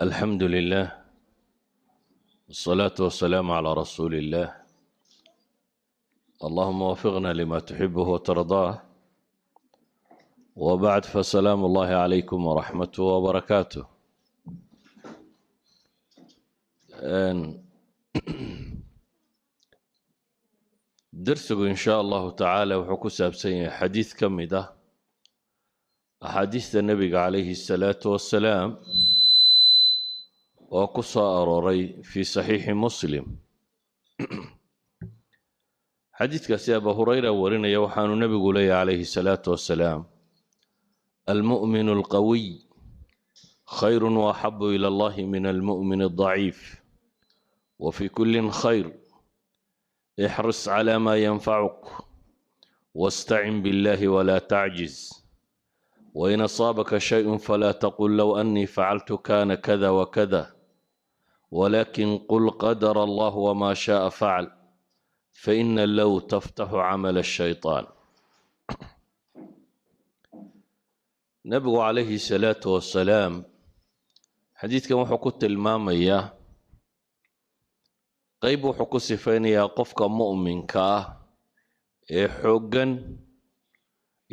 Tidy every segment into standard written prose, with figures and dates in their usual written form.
الحمد لله، والصلاة والسلام على رسول الله. اللهم وفقنا لما تحبه وترضاه، وبعد، فسلام الله عليكم ورحمته وبركاته. Darsigu in shaa Allahu tacaala wuxuu ku saabsan yahay xadiid ka mid ah axaadiista nebiga calayhi asalaatu wassalaam oo ku soo arooray fii Saxiixi Muslim. Xadiidkaasi Abu Hurayra warinaya. Waxaanu nebigu leeyahy calayhi salaatu wassalaam: "Almu'minu alqawiy khayru waaxabu ila Allahi min almu'min aldaciif, wa fi kullin khayr. Ixris cala ma yanfacuk, wastacin billahi wla tacjiz, wain asaabaka shayء falaa taqul low anii facaltu kana kada wakada, walakin qul qadara Allah wma shaءa facal, faina low taftaxu camal الshayطaan." Nebigu calayhi salaatu wasalaam xadiidkan wuxuu ku tilmaamayaa qeyb, wuxuu ku sifaynayaa qofka mu'minka ah ee xooggan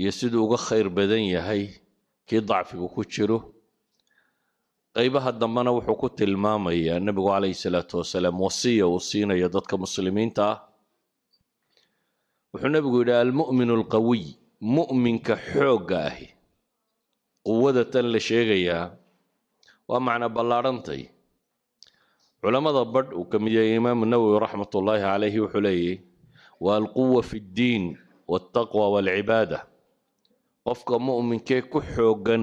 iyo siduu uga khayr badan yahay kii dacfigu ku jiro. Qeybaha dambena wuxuu ku tilmaamayaa nebigu calayhi salaatu wasalaam wasiya uu siinayo dadka muslimiinta ah. Wuxuu nebigu yidhi: "Almu'minu alqawiy", mu'minka xoogga ahi. Quwada tan la sheegayaa waa macna ballaadhantay. Culammada badh uu ka mid yahay Imaamu Nawowi raxmatullaahi calayhi wuxuu leeyahy: waa alquwa fi ddiin waltaqwa waalcibaada. Qofka mu'minkee ku xooggan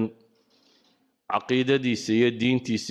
caqiidadiisa iyo diintiisa.